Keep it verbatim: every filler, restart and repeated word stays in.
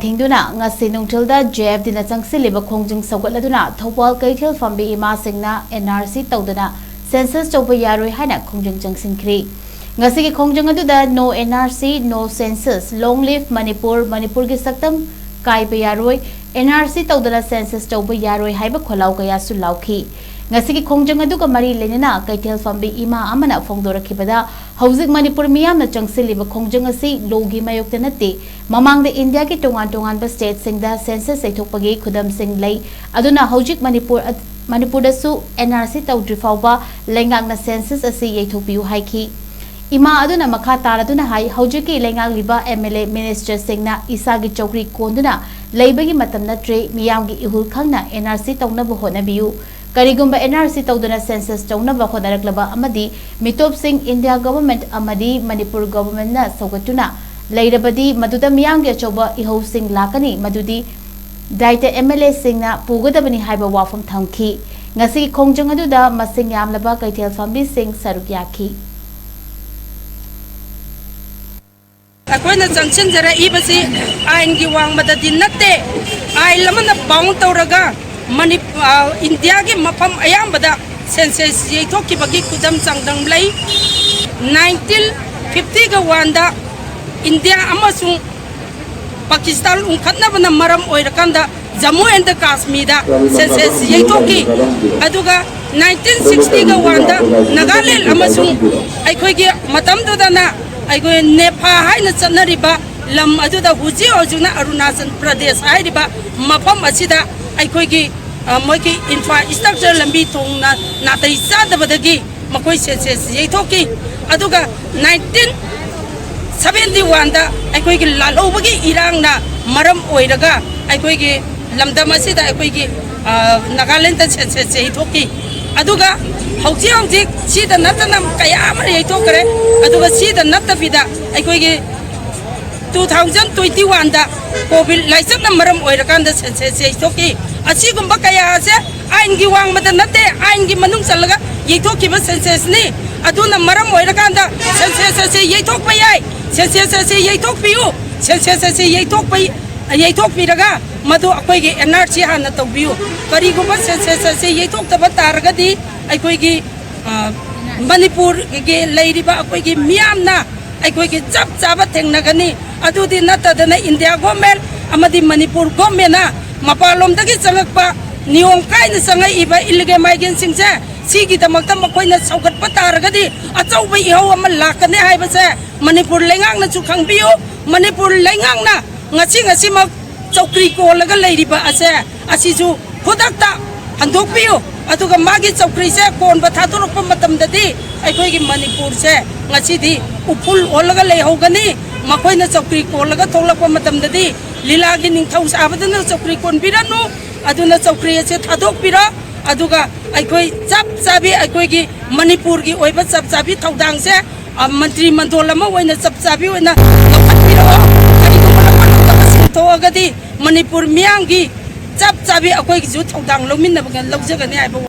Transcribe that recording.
ꯍꯤꯡꯗꯨꯅ ꯉꯁꯤ ꯅꯨꯡꯊꯤꯜꯗ J F ꯗꯤꯅ ꯆꯪꯁꯤꯜꯂꯤꯕ ꯈꯣꯡꯖꯪ ꯁꯧꯒꯠꯂꯗꯨꯅ ꯊꯧꯕꯥꯜ ꯀꯩꯊꯦꯜ ꯐꯝꯕꯤ ꯏꯃꯥꯁꯤꯡꯅ ꯑꯦꯟ ꯑꯥꯔ ꯁꯤ ꯇꯧꯗꯅ ꯁꯦꯟꯁꯁ ꯇꯧꯕ ꯌꯥꯔꯣꯏ ꯍꯥꯏꯅ ꯈꯣꯡꯖꯪ ꯆꯪꯁꯤꯟꯈ꯭ꯔꯤ꯫ ꯉꯁꯤꯒꯤ ꯈꯣꯡꯖꯪ ꯑꯗꯨꯗ "No N R C, no census, long live Manipur, ꯃꯅꯤꯄꯨꯔꯒꯤ ꯁꯛꯇꯝ ꯀꯥꯏꯕ ꯌꯥꯔꯣꯏ, ꯑꯦꯟ ꯑꯥꯔ ꯁꯤ ꯇꯧꯗꯅ ꯁꯦꯟꯁꯁ ꯇꯧꯕ ꯌꯥꯔꯣꯏ" ꯍꯥꯏꯕ ꯈꯣꯜꯂꯥꯎ ꯀꯌꯥꯁꯨ ꯂꯥꯎꯈꯤ꯫ ꯉꯁꯤꯒꯤ ꯈꯣꯡꯖꯪ ꯑꯗꯨꯒ ꯃꯔꯤ ꯂꯩꯅꯅ ꯀꯩꯊꯦꯜ ꯐꯝꯕꯤ ꯏꯃꯥ ꯑꯃꯅ ꯐꯣꯡꯗꯣꯔꯛꯈꯤꯕꯗ, ꯍꯧꯖꯤꯛ ꯃꯅꯤꯄꯨꯔ ꯃꯤꯌꯥꯝꯅ ꯆꯪꯁꯤꯜꯂꯤꯕ ꯈꯣꯡꯖꯪ ꯑꯁꯤ ꯂꯣꯒꯤ ꯃꯥꯌꯣꯛꯇ ꯅꯠꯇꯦ, ꯃꯃꯥꯡꯗ ꯏꯟꯗꯤꯌꯥꯒꯤ ꯇꯣꯉꯥꯟ ꯇꯣꯉꯥꯟꯕ ꯁ꯭ꯇꯦꯠꯁꯤꯡꯗ ꯁꯦꯟꯁꯁ ꯌꯩꯊꯣꯛꯄꯒꯤ ꯈꯨꯗꯝꯁꯤꯡ ꯂꯩ꯫ ꯑꯗꯨꯅ ꯍꯧꯖꯤꯛ ꯃꯅꯤꯄꯨꯔ ꯑ-, ꯃꯅꯤꯄꯨꯔꯗꯁꯨ ꯑꯦꯟ ꯑꯥꯔ ꯁꯤ ꯇꯧꯗ꯭ꯔꯤ ꯐꯥꯎꯕ ꯂꯩꯉꯥꯛꯅ ꯁꯦꯟꯁꯁ ꯑꯁꯤ ꯌꯩꯊꯣꯛꯄꯤꯌꯨ ꯍꯥꯏꯈꯤ꯫ ꯏꯃꯥ ꯑꯗꯨꯅ ꯃꯈꯥ ꯇꯥꯔꯗꯨꯅ ꯍꯥꯏ, ꯍꯧꯖꯤꯛꯀꯤ ꯂꯩꯉꯥꯛꯂꯤꯕ ꯑꯦꯝ ꯑꯦꯜ ꯑꯦ, ꯃꯤꯅꯤꯁꯇꯔꯁꯤꯡꯅ ꯏꯁꯥꯒꯤ ꯆꯧꯀ꯭ꯔꯤ ꯀꯣꯟꯗꯨꯅ ꯂꯩꯕꯒꯤ ꯃꯇꯝ ꯅꯠꯇ꯭ꯔꯦ, ꯃꯤꯌꯥꯝꯒꯤ ꯏꯍꯨꯜ ꯈꯪꯅ ꯑꯦꯟ ꯑꯥꯔ ꯁꯤ ꯇꯧꯅꯕ ꯍꯣꯠꯅꯕꯤꯌꯨ꯫ ꯀꯔꯤꯒꯨꯝꯕ ꯑꯦꯟ ꯑꯥꯔ ꯁꯤ ꯇꯧꯗꯨꯅ ꯁꯦꯟꯁꯁ ꯇꯧꯅꯕ ꯍꯣꯠꯅꯔꯛꯂꯕ ꯑꯃꯗꯤ ꯃꯤꯇꯣꯞꯁꯤꯡ ꯏꯟꯗꯤꯌꯥ ꯒꯚꯔꯟꯃꯦꯟꯠ ꯑꯃꯗꯤ ꯃꯅꯤꯄꯨꯔ ꯒꯚꯔꯟꯃꯦꯟꯠꯅ ꯁꯧꯒꯠꯇꯨꯅ ꯂꯩꯔꯕꯗꯤ, ꯃꯗꯨꯗ ꯃꯤꯌꯥꯝꯒꯤ ꯑꯆꯧꯕ ꯏꯍꯧꯁꯤꯡ ꯂꯥꯛꯀꯅꯤ, ꯃꯗꯨꯗꯤ ꯗꯥꯏꯇ ꯑꯦꯝ ꯑꯦꯜ ꯑꯦꯁꯤꯡꯅ ꯄꯨꯒꯗꯕꯅꯤ ꯍꯥꯏꯕ ꯋꯥꯐꯝ ꯊꯝꯈꯤ꯫ ꯉꯁꯤꯒꯤ ꯈꯣꯡꯖꯪ ꯑꯗꯨꯗ ꯃꯁꯤꯡ ꯌꯥꯝꯂꯕ ꯀꯩꯊꯦꯜ ꯐꯝꯕꯤꯁꯤꯡ ꯁꯔꯨꯛ ꯌꯥꯈꯤ꯫ ꯑꯩꯈꯣꯏꯅ ꯆꯪꯁꯤꯟꯖꯔꯛꯏꯕꯁꯤ ꯑꯥꯏꯟꯒꯤ ꯋꯥꯡꯃꯗꯗꯤ ꯅꯠꯇꯦ꯫ ꯑꯥꯏꯟ ꯑꯃꯅ ꯕꯥꯎꯟ ꯇꯧꯔꯒ ꯃꯅꯤ-, ꯑ, ꯏꯟꯗꯤꯌꯥꯒꯤ ꯃꯐꯝ ꯑꯌꯥꯝꯕꯗ ꯁꯦꯟꯁꯁ ꯌꯩꯊꯣꯛꯈꯤꯕꯒꯤ ꯈꯨꯗꯝ ꯆꯥꯡꯗꯝ ꯂꯩ꯫ ꯅꯥꯏꯟꯇꯤꯟ ꯐꯤꯐꯇꯤꯒ ꯋꯥꯟꯗ ꯏꯟꯗꯤꯌꯥ ꯑꯃꯁꯨꯡ ꯄꯥꯀꯤꯁꯇꯥꯟ ꯎꯪꯈꯠꯅꯕꯅ ꯃꯔꯝ ꯑꯣꯏꯔꯀꯥꯟꯗ ꯖꯝꯃꯨ ꯑꯦꯟ ꯀꯥꯁꯃꯤꯔꯗ ꯁꯦꯟꯁꯁ ꯌꯩꯊꯣꯛꯈꯤ꯫ ꯑꯗꯨꯒ ꯅꯥꯏꯟꯇꯤꯟ ꯁꯤꯛꯁꯇꯤꯒ ꯋꯥꯟꯗ ꯅꯥꯒꯥꯂꯦꯟ ꯑꯃꯁꯨꯡ ꯑꯩꯈꯣꯏꯒꯤ ꯃꯇꯝꯗꯨꯗꯅ ꯑꯩꯈꯣꯏ ꯅꯦꯐꯥ ꯍꯥꯏꯅ ꯆꯠꯅꯔꯤꯕ ꯂꯝ ꯑꯗꯨꯗ ꯍꯧꯖꯤꯛ ꯍꯧꯖꯤꯛꯅ ꯑꯔꯨꯅꯥꯆꯜ ꯄ꯭ꯔꯗꯦꯁ ꯍꯥꯏꯔꯤꯕ ꯃꯐꯝ ꯑꯁꯤꯗ ꯑꯩꯈꯣꯏꯒꯤ, ꯑ, ꯃꯣꯏꯒꯤ ꯏꯟꯐ꯭ꯔꯥꯁ꯭ꯇ꯭ꯔꯛꯆꯔ ꯂꯝꯕꯤ ꯊꯣꯡꯅ ꯅꯥꯇꯩ ꯆꯥꯗꯕꯗꯒꯤ ꯃꯈꯣꯏ ꯁꯦꯟꯁꯁ ꯌꯩꯊꯣꯛꯈꯤ꯫ ꯑꯗꯨꯒ ꯅꯥꯏꯟꯇꯤꯟ ꯁꯚꯦꯟꯇꯤ ꯋꯥꯟꯗ ꯑꯩꯈꯣꯏꯒꯤ ꯂꯥꯜꯍꯧꯕꯒꯤ ꯏꯔꯥꯡꯅ ꯃꯔꯝ ꯑꯣꯏꯔꯒ ꯑꯩꯈꯣꯏꯒꯤ ꯂꯝꯗꯝ ꯑꯁꯤꯗ ꯑꯩꯈꯣꯏꯒꯤ, ꯑ, ꯅꯥꯒꯥꯂꯦꯟꯗ ꯁꯦꯟꯁꯁ ꯌꯩꯊꯣꯛꯈꯤ꯫ ꯑꯗꯨꯒ ꯍꯧꯖꯤꯛ ꯍꯧꯖꯤꯛ ꯁꯤꯗ ꯅꯠꯇꯅ ꯀꯌꯥ ꯑꯃ ꯌꯩꯊꯣꯛꯈ꯭ꯔꯦ꯫ ꯑꯗꯨꯒ ꯁꯤꯗ ꯅꯠꯇꯕꯤꯗ ꯑꯩꯈꯣꯏꯒꯤ ꯇꯨ ꯊꯥꯎꯖꯟ ꯇ꯭ꯋꯦꯟꯇꯤ ꯋꯥꯟꯗ ꯀꯣꯚꯤꯗ ꯂꯥꯏꯆꯠꯅ ꯃꯔꯝ ꯑꯣꯏꯔꯀꯥꯟꯗ ꯁꯦꯟꯁꯁ ꯌꯩꯊꯣꯛꯈꯤ꯫ ꯑꯁꯤꯒꯨꯝꯕ ꯀꯌꯥ ꯑꯁꯦ ꯑꯥꯏꯟꯒꯤ ꯋꯥꯡꯃꯗ ꯅꯠꯇꯦ, ꯑꯥꯏꯟꯒꯤ ꯃꯅꯨꯡ ꯆꯜꯂꯒ ꯌꯩꯊꯣꯛꯈꯤꯕ ꯁꯦꯟꯁꯁꯅꯤ꯫ ꯑꯗꯨꯅ ꯃꯔꯝ ꯑꯣꯏꯔꯀꯥꯟꯗ ꯁꯦꯟꯁꯁ ꯑꯁꯤ ꯌꯩꯊꯣꯛꯄ ꯌꯥꯏ, ꯁꯦꯟꯁꯁ ꯑꯁꯤ ꯌꯩꯊꯣꯛꯄꯤꯌꯨ, ꯁꯦꯟꯁꯁ ꯑꯁꯤ ꯌꯩꯊꯣꯛꯄ ꯌꯩꯊꯣꯛꯄꯤꯔꯒ ꯃꯗꯨ ꯑꯩꯈꯣꯏꯒꯤ ꯑꯦꯟ ꯑꯥꯔ ꯁꯤ ꯍꯥꯟꯅ ꯇꯧꯕꯤꯌꯨ꯫ ꯀꯔꯤꯒꯨꯝꯕ ꯁꯦꯟꯁꯁ ꯑꯁꯤ ꯌꯩꯊꯣꯛꯇꯕ ꯇꯥꯔꯒꯗꯤ ꯑꯩꯈꯣꯏꯒꯤ, ꯑ, ꯃꯅꯤꯄꯨꯔꯒꯤ ꯂꯩꯔꯤꯕ ꯑꯩꯈꯣꯏꯒꯤ ꯃꯤꯌꯥꯝꯅ ꯑꯩꯈꯣꯏꯒꯤ ꯆꯞ ꯆꯥꯕ ꯊꯦꯡꯅꯒꯅꯤ꯫ ꯑꯗꯨꯗꯤ ꯅꯠꯇꯗꯅ ꯏꯟꯗꯤꯌꯥ ꯒꯣꯔꯃꯦꯟ ꯑꯃꯗꯤ ꯃꯅꯤꯄꯨꯔ ꯒꯣꯔꯃꯦꯟꯅ ꯃꯄꯥꯟꯂꯣꯝꯗꯒꯤ ꯆꯪꯉꯛꯄ, ꯅꯤꯌꯣꯝ ꯀꯥꯏꯅ ꯆꯪꯉꯛꯏꯕ ꯏꯜꯂꯤꯒꯦꯜ ꯃꯥꯏꯒ꯭ꯔꯦꯟꯁꯤꯡꯁꯦ, ꯁꯤꯒꯤꯗꯃꯛꯇ ꯃꯈꯣꯏꯅ ꯁꯧꯒꯠꯄ ꯇꯥꯔꯒꯗꯤ ꯑꯆꯧꯕ ꯏꯍꯧ ꯑꯃ ꯂꯥꯛꯀꯅꯤ ꯍꯥꯏꯕꯁꯦ ꯃꯅꯤꯄꯨꯔ ꯂꯩꯉꯥꯛꯅꯁꯨ ꯈꯪꯕꯤꯌꯨ꯫ ꯃꯅꯤꯄꯨꯔ ꯂꯩꯉꯥꯛꯅ ꯉꯁꯤ ꯉꯁꯤꯃꯛ ꯆꯧꯀ꯭ꯔꯤ ꯀꯣꯜꯂꯒ ꯂꯩꯔꯤꯕ ꯑꯁꯦ, ꯑꯁꯤꯁꯨ ꯈꯨꯗꯛꯇ ꯍꯟꯗꯣꯛꯄꯤꯌꯨ꯫ ꯑꯗꯨꯒ ꯃꯥꯒꯤ ꯆꯧꯀ꯭ꯔꯤꯁꯦ ꯀꯣꯟꯕ ꯊꯥꯗꯣꯔꯛꯄ ꯃꯇꯝꯗꯗꯤ ꯑꯩꯈꯣꯏꯒꯤ ꯃꯅꯤꯄꯨꯔꯁꯦ ꯉꯁꯤꯗꯤ ꯎꯐꯨꯜ ꯑꯣꯜꯂꯒ ꯂꯩꯍꯧꯒꯅꯤ꯫ ꯃꯈꯣꯏꯅ ꯆꯧꯀ꯭ꯔꯤ ꯀꯣꯜꯂꯒ ꯊꯣꯛꯂꯛꯄ ꯃꯇꯝꯗꯗꯤ ꯂꯤꯂꯥꯒꯤ ꯅꯤꯡꯊꯧ ꯁꯥꯕꯗꯨꯅ ꯆꯧꯀ꯭ꯔꯤ ꯀꯣꯟꯕꯤꯔꯅꯨ꯫ ꯑꯗꯨꯅ ꯆꯧꯀ꯭ꯔꯤ ꯑꯁꯦ ꯊꯥꯗꯣꯛꯄꯤꯔꯣ꯫ ꯑꯗꯨꯒ ꯑꯩꯈꯣꯏ ꯆꯞ ꯆꯥꯕꯤ ꯑꯩꯈꯣꯏꯒꯤ ꯃꯅꯤꯄꯨꯔꯒꯤ ꯑꯣꯏꯕ ꯆꯞ ꯆꯥꯕꯤ ꯊꯧꯗꯥꯡꯁꯦ, ꯑ, ꯃꯟꯇ꯭ꯔꯤ ꯃꯟꯗꯣꯜ ꯑꯃ ꯑꯣꯏꯅ ꯆꯞ ꯆꯥꯕꯤ ꯑꯣꯏꯅ ꯂꯧꯈꯠꯄꯤꯔꯛꯑꯣ꯫ ꯀꯔꯤꯒꯨꯝꯕ ꯃꯅꯨꯡꯗ ꯁꯤꯟꯊꯣꯛꯑꯒꯗꯤ ꯃꯅꯤꯄꯨꯔ ꯃꯤꯌꯥꯝꯒꯤ ꯆꯞ ꯆꯥꯕꯤ ꯑꯩꯈꯣꯏꯒꯤꯁꯨ ꯊꯧꯗꯥꯡ ꯂꯧꯃꯤꯟꯅꯕ ꯂꯧꯖꯒꯅꯤ ꯍꯥꯏꯕ